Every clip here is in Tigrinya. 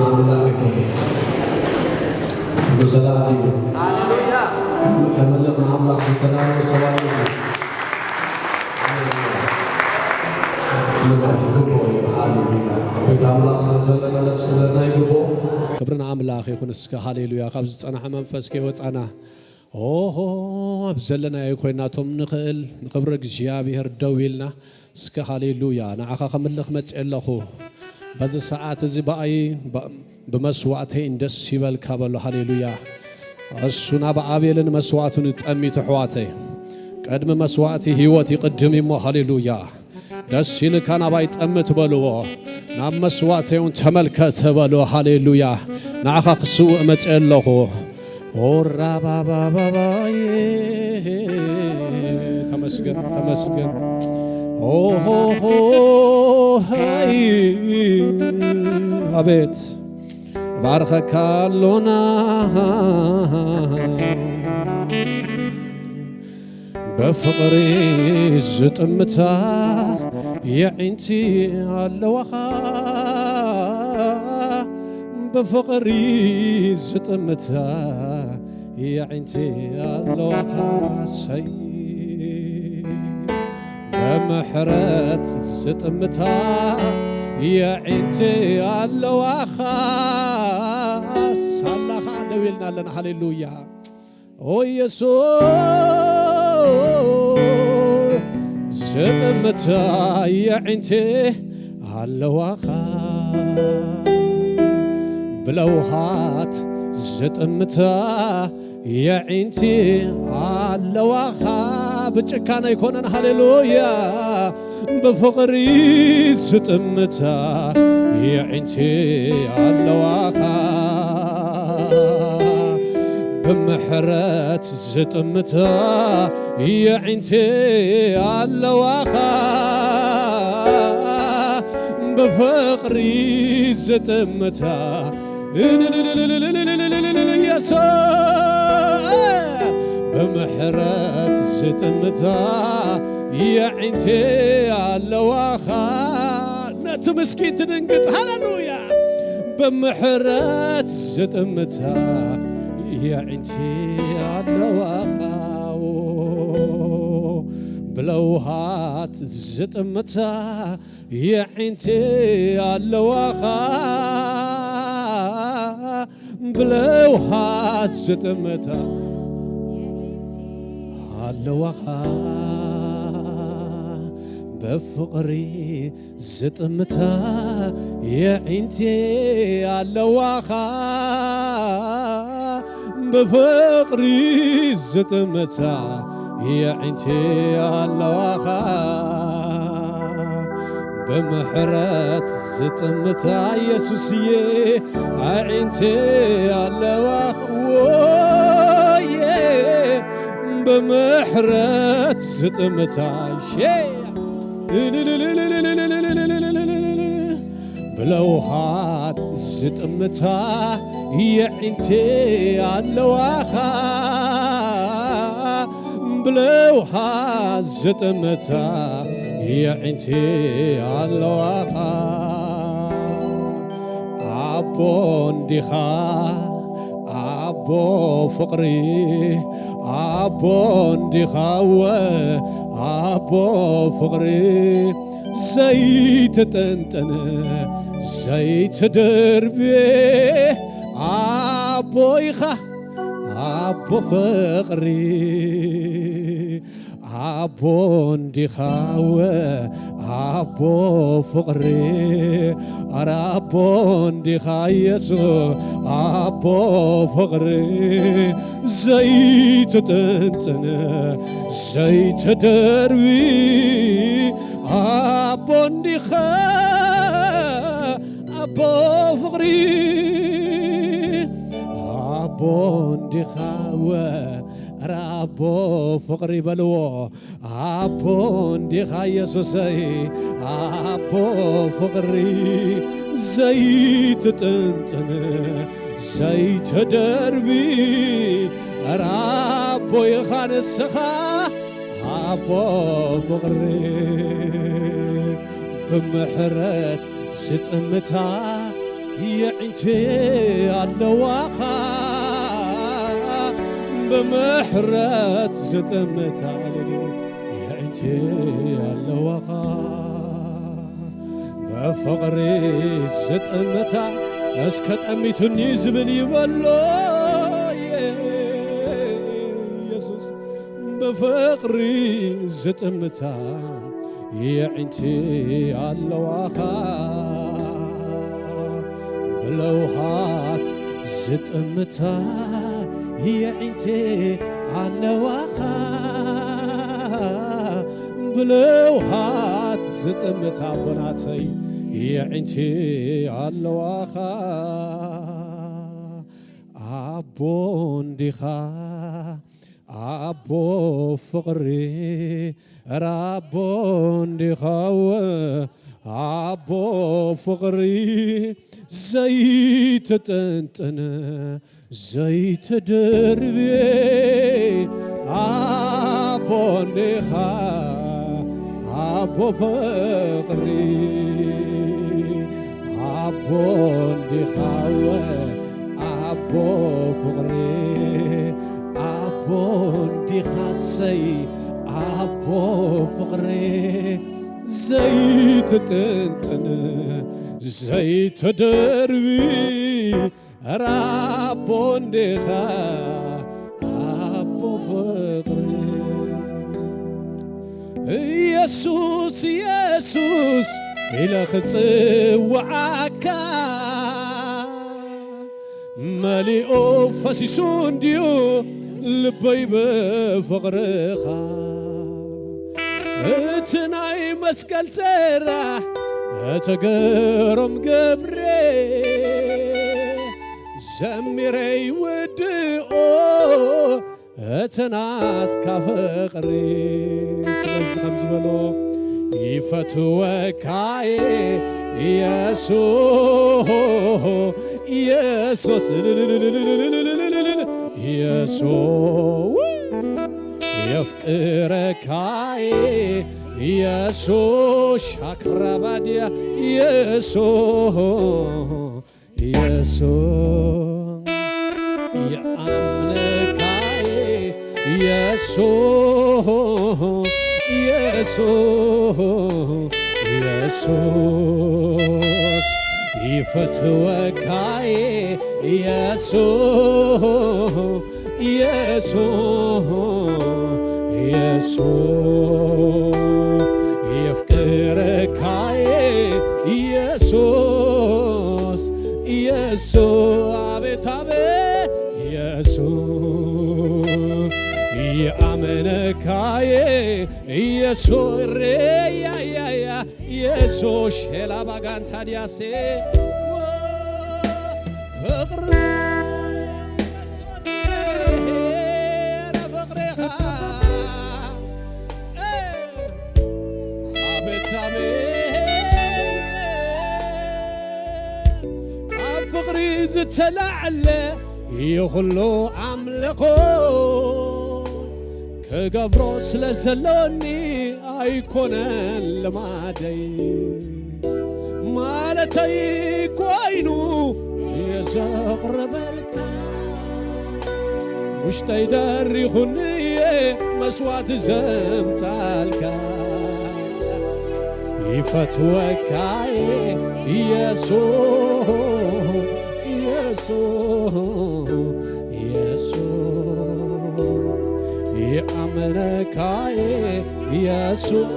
ኣምላኽ ይኹን። ብሰላም ድዩ? ከምልኽ ንኣምላኽ ዝተዳለወ ሰብኣይ እዩ። ክልማድ ይግብኦ እዩ። ሃሌሉያ። ቤት ኣምላኽ ስለ ዘለና ነመስግነና ይግብኦ። ክብሪ ንኣምላኽ ይኹን። እስከ ሃሌሉያ። ካብ ዝጸናሐ መንፈስ ከይወጻና ኦሆ፣ ኣብ ዘለናዮ ኮይና እቶም ንኽእል ንኽብሪ እግዚኣብሔር ደው ኢልና እስከ ሃሌሉያ ንዓኻ ከምልኽ መጽእ ኣለኹ። በዚ ሰዓት እዚ ብኣይ ብ-፣ ብመስዋእተይን ደስ ይበልካ በሎ። ሃሌሉያ። እሱ ናብ ኣቤልን መስዋእቱን ጠሚቱ ኣሕዋተይ። ቅድሚ መስዋእቲ ህይወት ይቕድም እሞ ሃሌሉያ። ደስ ኢልካ ናባይ ጠምት በልዎ። ናብ መስዋእተይ እውን ተመልከት በልዎ። ሃሌሉያ። ንዓኻ ክስውእ መጽእ ኣለኹ። ኦራባባባባይ ተመስገን፣ ተመስገን። ኦሆሆ፣ ሃይ፣ ኣቤት፣ ባርከካ ኣሎና። ብፍቕሪ ዝጥምታ የዒንቲ ኣለዋኻ። ብፍቕሪ ዝጥምታ የዒንቲ ኣለዋኻ። ሰይ፣ ብምሕረት ዝጥምታ የዒንቲ ኣለዋኻ። ሳላኻ ደው ኢልና ኣለና። ሃሌሉያ። ኦ ኢየሱስ፣ ዝጥምታ የዒንቲ ኣለዋኻ። ብለውሃት ዝጥምታ የዒንቲ ኣለዋኻ። ብጭካነ ኣይኮነን። ሃሌሉያ። ብፍቕሪ ዝጥምታ የዒንቲ ኣለዋኻ። ብምሕረት ዝጥምታ የዒንቲ ኣለዋኻ። ብፍቕሪ ዝጥምታ ኢየሱስ፣ ብምሕረት ዝጥምታ የዒንቲ ኣለዋኻ። ነቲ ምስኪን ትድንግጽ። ሃሌሉያ። ብምሕረት ዝጥምታ የዒንቲ ኣለዋኻ። ብለውሃት ዝጥምታ የዒንቲ ኣለዋኻ። ብለውሃት ዝጥምታ ኣለዋኻ። ብፍቕሪ ዝጥምታ የዒንቲ ኣለዋኻ። ብፍቕሪ ዝጥምታ የዒንቲ ኣለዋኻ። ብምሕረት ዝጥምታ ኢየሱስዬ ኣዒንቲ ኣለዋኻ። ዎየ፣ ብምሕረት ዝጥምታ ሼ ብለውሃት ዝጥምታ የዒንቲ ኣለዋኻ። ብለውሃት ዝጥምታ የዒንቲ ኣለዋኻ። ኣቦ እንዲኻ ኣቦ ፍቕሪ፣ ኣቦ እንዲኻ እወ ኣቦ ፍቕሪ፣ ዘይትጥንጥን ዘይትድርቢ ኣቦ ኢኻ ኣቦ ፍቕሪ። ኣቦ እንዲኻ እወ ኣቦ ፍቕሪ፣ ኣረ ኣቦ እንዲኻ ኢየሱስ ኣቦ ፍቕሪ፣ ዘይትጥንጥን ዘይትደርቢ ኣቦ እንዲኻ ኣቦ ፍቕሪ፣ ኣቦ እንዲኻ እወ ኣረ ኣቦ ፍቕሪ በልዎ። ኣቦ እንዲኻ ኢየሱሰይ ኣቦ ፍቕሪ ዘይትጥንጥን ዘይትደርቢ ኣረ ኣቦ ኢኻ ንስኻ ኣቦ ፍቕሪ ብምሕረት ዝጥምታ የዒንቴ ኣለዋኻ ብምሕረት ዝጥምታ የዒንቴ ኣለዋኻ ብፍቕሪ ዝጥምታ እስከ ጠሚቱኒ ዝብል ይበሎ ኢየሱስ ብፍቕሪ ዝጥምታ የዒንቲ ኣለዋኻ ብለውሃት ዝጥምታ የዒንቲ ኣለዋኻ ብለውሃት ዝጥምታ ኣቦናተይ የዒንቲ ኣለዋኻ ኣቦ እንዲኻ ኣቦ ፍቕሪ ራቦ እንዲኻወ ኣቦ ፍቕሪ ዘይትጥንጥን ዘይትድርብየ ኣቦ እንዲኻ ኣቦ ፍቕሪ ኣቦ እንዲኻወ ኣቦ ፍቕሪ ኣቦ እንዲኻ ሰይ ኣቦ ፍቕሪ ዘይትጥንጥን ዘይትደርቢ ራቦ እንዲኻ ኣቦ ፍቕሪ ኢየሱስ ኢየሱስ ኢለ ክጽውዓካ መሊኡ ፈሲሱ እንድዩ ልበይ ብፍቕርኻ እቲ ናይ መስቀል ስራሕ እቲ ግሩም ግብሪ ዘሚረ ይውድኦ እቲ ናትካ ፍቕሪ ስለዚ ከም ዝበሎ ይፈትወካየ ኢየሱስ ኢየሱስ ኢየሱስ የፍቅረካየ ኢየሱስ ሻክራባድያ ኢየሱስ ኢየሱስ የኣምነካየ ኢየሱስ ኢየሱስ ኢየሱስ ይፈትወካየ ኢየሱስ ኢየሱስ ኢየሱስ የፍቅረካየ ኢየሱስ ኢየሱስ አቤት አቤት ኢየሱስ የአመነካየ ኢየሱስ ሬያያያ ኢየሱስ ሼላ ባጋንታ ዲያሴ ፍቅር ፍቅሬኻ አቤት አቤት ካብ ፍቅሪ ዝተላዕለ ይኹሉ ኣምልኾ ክገብሮ ስለ ዘሎኒ ኣይኮነን ልማደይ ማለተይ ኮይኑ የዘቕርበልካ ውሽጠይ ደሪኹኒ መስዋዕት ዘምጻልካ ይፈትወካየ ኢየሱስ ኢየሱስ ኢየሱስ ይኣምነካየ ኢየሱስ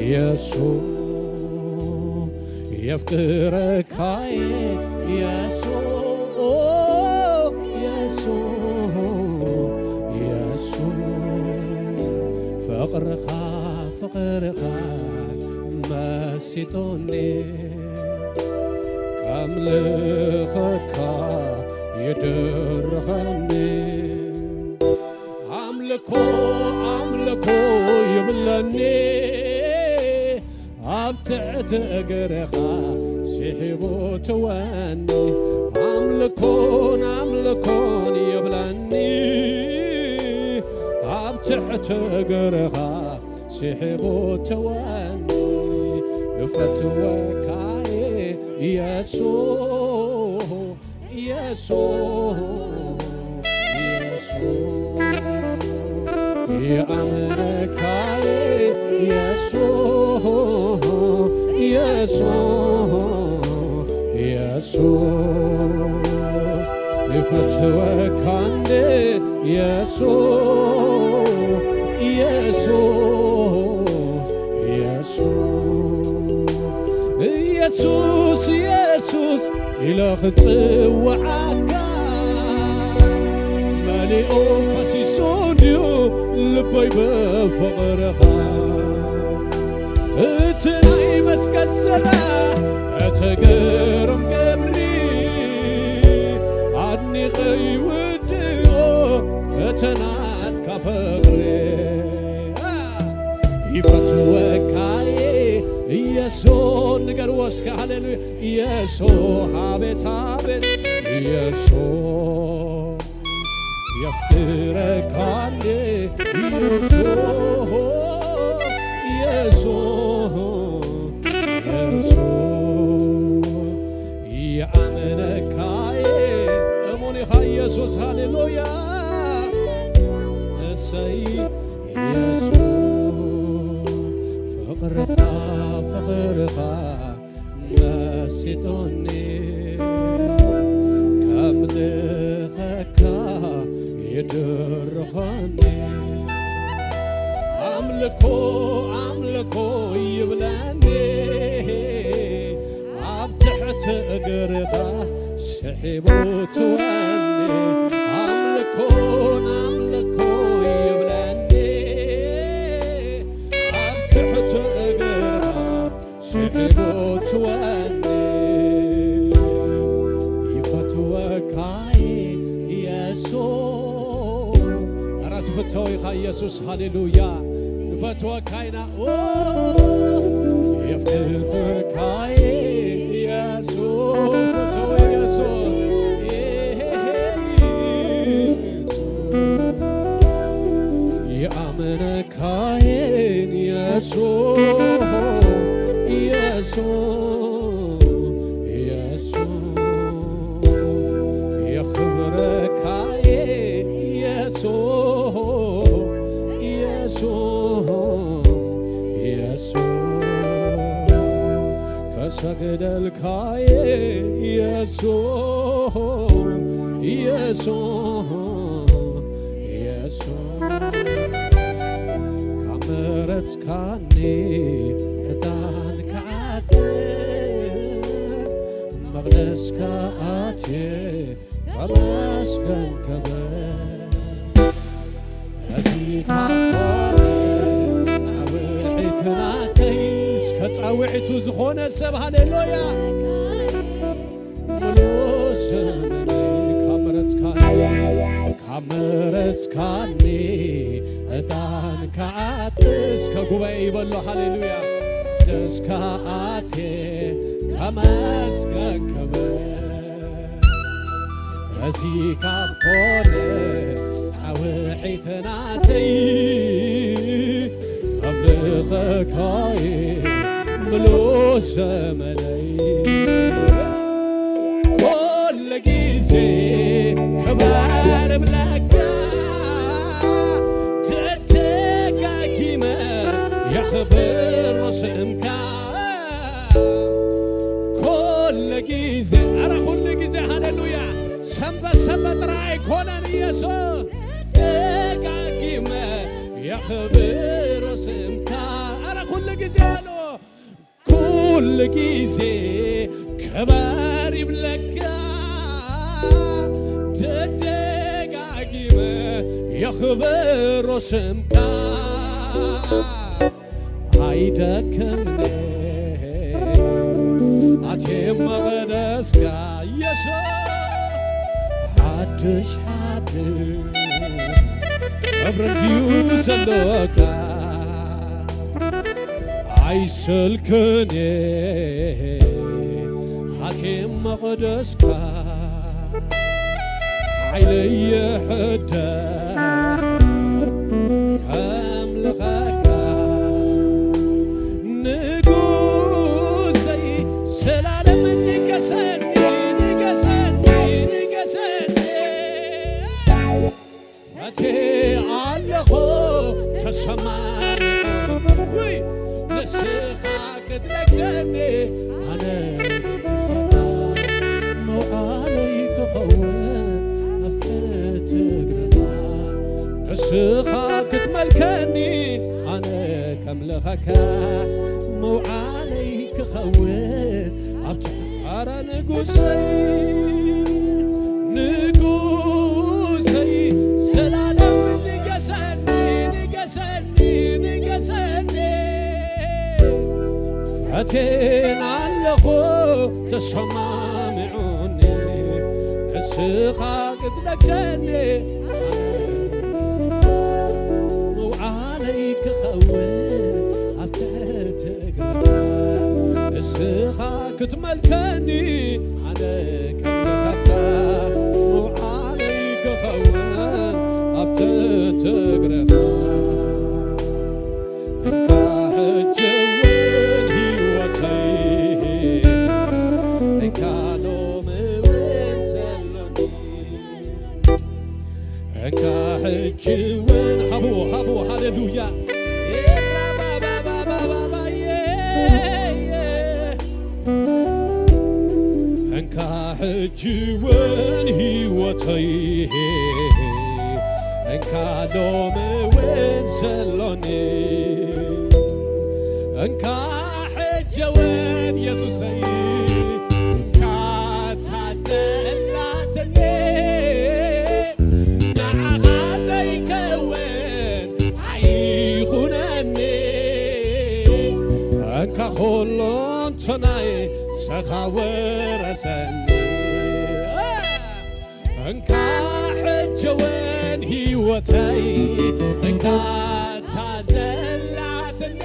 ኢየሱስ የፍቅረካየ ኢየሱስ ኢየሱስ ኢየሱስ ፍቅርኻ ፍቅርኻ መሲጡኒ ከምልኸካ ይድርኸኒ ኣምልኮ ኣምልኮ ይብለኒ ኣብ ትሕቲ እግርኻ ስሒቡ ትወኒ ኣምልኮን ኣምልኮን ይብለኒ ኣብ ትሕቲ እግርኻ ስሒቡ ትወኒ ፈትወካየ የሱስ፣ የሱስ፣ የሱስ፣ የኣምነካየ የሱስ፣ የሱስ፣ የሱስ፣ ይፈትወካ እንደ የሱስ፣ የሱስ፣ የሱስ፣ የሱስ፣ የሱስ ኢለ ክጽውዓካ መሊኡ ፈሲሱ እንድዩ ልበይ ብፍቕርኻ። እቲ ናይ መስቀል ስራሕ፣ እቲ ግሩም ግብሪ ኣድኒቐ ይውድኦ፣ እቲ ናትካ ፍቕሪ ይፈትወካየ ኢየሱስ። ንገርዎ እስከ ሃሌሉያ። ኢየሱስ፣ ኣቤት፣ ኣቤት፣ ኢየሱስ። የፍቅረካ እንዴ ኢየሱስ፣ ኢየሱስ፣ ኢየሱስ፣ የኣምነካየ እሙን ኢኻ ኢየሱስ፣ ሃሌሉያ፣ እሰይ ኢየሱስ፣ ፍቕርኻ፣ ፍቕርኻ መሲጡኒ፣ ከምልኸካ ይድርኸኒ። ኣምልኮ ኣምልኮ ይብለኒ፣ ኣብ ትሕቲ እግርኻ ስሒቡ ትወኒ። ኣምልኮን ኣምልኮ ይብለኒ፣ ኣብ ትሕቲ እግርኻ ስሒቡ ትወኒ። ይፈትወካ ኢየሱስ። ኧረ ትፍተው ኢኻ ኢየሱስ፣ ሃሌሉያ። ንፈትወካ ኢና። ኦ፣ የፍቅርካ ኢየሱስ፣ ፍተው ኢየሱስ። ይኣምነካ ካይን ኢየሱስ፣ ኢየሱስ፣ ኢየሱስ፣ የኽብር ካይን ኢየሱስ፣ ኢየሱስ፣ ኢየሱስ፣ ከሰግደልካየ ኢየሱስ፣ ኢየሱስ፣ ኢየሱስ፣ ካብ መረጽካኒ ዕጣን ክዓጥር፣ መቕደስካ ኣትየ ተመስገን ክብል። እዚ ካብ ኮነ ጻውዒት ናተይ፣ እስከ ጻውዒቱ ዝኾነ ሰብ ሃሌሉያ። ሙሉ ዘመነይ ካብ መረጽካኒ፣ ካብ መረጽካኒ ዕጣን ክዓጥር፣ እስከ ጉባኤ ይበሎ ሃሌሉያ። እስከ ኣቴ ተመስገን ክብል። እዚ ካብ ኮነ ጻውዒት ናተይ፣ ኣምልኸካይ ምሉእ ዘመነይ። ኩሉ ግዜ ክበር እብለካ፣ ደጋጊመ የኽብሮ ስምካ። ኩሉ ግዜ፣ ኣረ ኩሉ ግዜ፣ ሃሌሉያ። ሰንበት ሰንበት ጥራይ ኣይኮነን ኢየሱስ። ደጋጊመ የኽብሮ ስምካ። ኣረ ኩሉ ግዜ በሉ። ኩሉ ግዜ ክበር ይብለካ። ደጋጊመ የኽብሮ ስምካ። ኣይደክምኒ ኣትየ መቕደስካ ኢየሱስ። ሓድሽ ሓድሽ ክብሪ እንድዩ ዘለካ። ኣይሰልክን ኣትየ መቕደስካ። ሓይለይ ይሕደር ከምልኸካ። ንጉስ ፈቴ ኣለኹ ተሰማሚዑ ወይ ንስኻ ክትነግሰኒ ኣነ ንጉሰካ መውዓለይ ክኸውን ኣብ ትሕቲ እግርኻ ንስኻ ክትመልከኒ ኣነ ከምልኸካ መውዓለይ ክኸውን ኣብቲ ኣረ ንጉሰይ ንጉሰይ ዘላለም ንገሰኒ ንገሰኒ ንገሰኒ ፈቴን ኣለኹ ተሰማሚዑኒ ንስኻ ክትነግሰኒ መውዓለይ ክኸውን ኣብ ትሕቲ እግርኻ ንስኻ ክትመልከኒ ኣነ ከምልኸካ መውዓለይ ክኸውን ኣብ ትሕቲ እግርኻ እንካ ሕጂ እውን ህይወተይ እንካ ሎሚ እውን ዘሎኒ እንካ ሕጂ እውን ሃቡ ሃቡ ሃሌሉያ ኤራባባባባባባዬ እንካ ሕጂ እውን ህይወተይ እንካ ሎሚ እውን ዘሎኒ እንካ ሕጂ እውን የሱሰይ እንካ እታ ዘላትኒ ንዓኻ ዘይከውን ኣይኹነኒ እንካ ኩሉ እንተናይ ስኻ ውረሰኒ እንካ ሕጂ እውን ህይወተይ እንካ እታ ዘላትኒ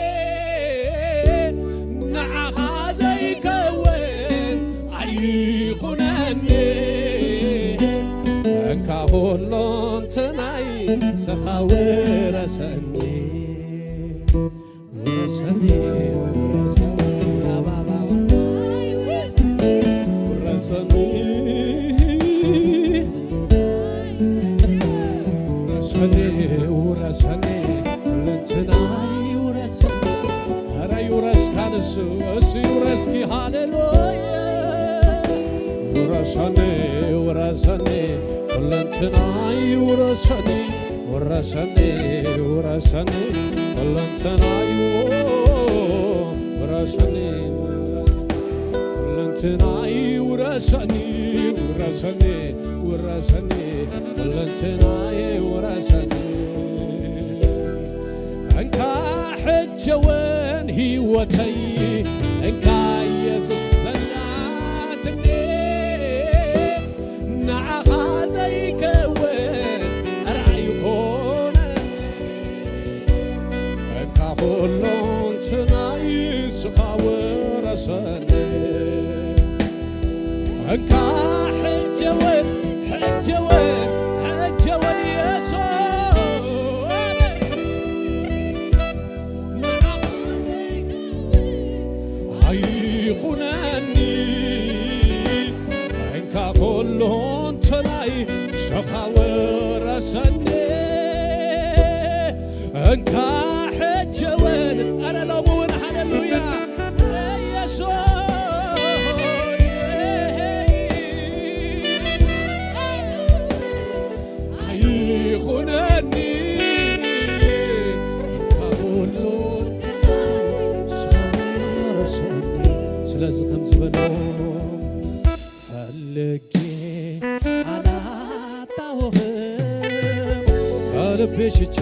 ንዓኻ ዘይከውን ኣይኹነኒ እንካ ኩሉ እንተናይ ስኻ ውረሰኒ ውረሰኒ ውረሰኒ ውረሰኒ ውረሰኒ ውረሰኒ ልንትናይ ውረሰኒ ኧረ ይውረስካ ንሱ እሱ ይውረስኪ ሃሌሉያ ውረሰኒ ውረሰኒ ሁለንትናይ ውረሰኒ ውረሰኒ ውረሰኒ ሁለንትናይ ውረሰኒ ሁለንትናይ ውረሰኒ ውረሰኒ ውረሰኒ ሁለንትናይ ውረሰኒ እንካ ሕጂ እውን ህይወተይ እንካ ኢየሱስ ዘላትኒ ንዓኻ ዘይከውን ራእይ ኮነ እንካ ኩሎንትናይ ስኻ ወረሰኒ እንካ ሕጀወን ሕጀወን ሕጀወን የሱስ ኣይኹነኒ እንካ ኩሎንትናይ ስኻ ወረሰኒ እንካ ሕጂ እውን ኣረ ሎሚ እውን ሃሌሉያ ኢየሱስ ኣይኹነኒ ካብ ሁሉ ሰረሰኒ ስለዚ ከም ዝበሎ ፈልጌ ኣላጣሁህም ከልቤ ሽቼ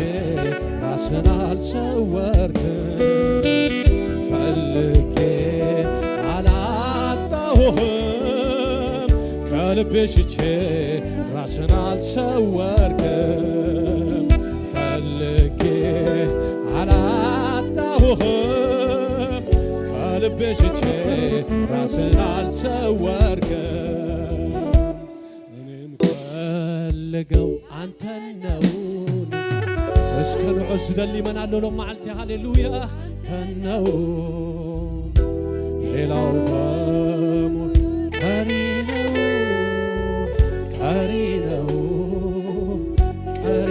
ራስን አልሰወርክም ፈልጌ አላጣሁህም ከልቤ ሽቼ ራስን አልሰወርክም ፈልጌ አላጣሁህም ከልቤ ሽቼ ራስን አልሰወርክም እኔም ፈልገው አንተን ነው እስከ ንዑ ዝደሊ መን ኣሎ ሎም መዓልቲ ሃሌሉያ ተነው ሌላው በሙ ቀሪ ነው ቀሪ ነው ቀሪ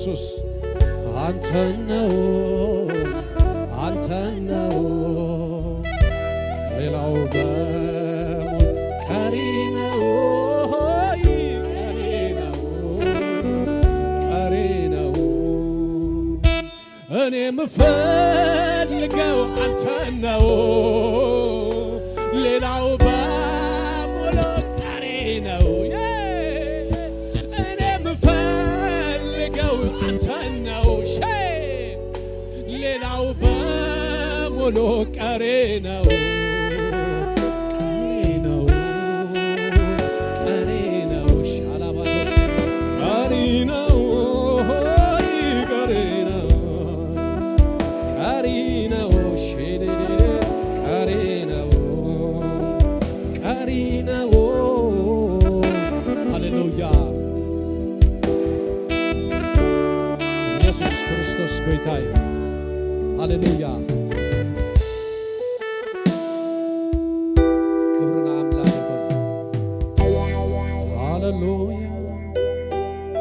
ኢየሱስ አንተን ነው፣ አንተን ነው፣ ሌላው በሙሉ ቀሪ ነው፣ ቀሪ ነው፣ ቀሪ ነው። እኔ የምፈልገው አንተን ነው፣ ሌላው በሙሉ ቀሪ ነው። እኔ የምፈልገው አንተን ነው። ሼ ሌላው በሙሉ ቀሪ ነው፣ ቀሪ ነው፣ ቀሪ ነው። ሻላባቶ ቀሪ ነው፣ ሆይ ቀሪ ነው፣ ቀሪ ነው። ሼሌሌሌ ቀሪ ነው፣ ቀሪ ነው። ሃሌሉያ። ኢየሱስ ክርስቶስ ጎይታይ። ሃሌሉያ።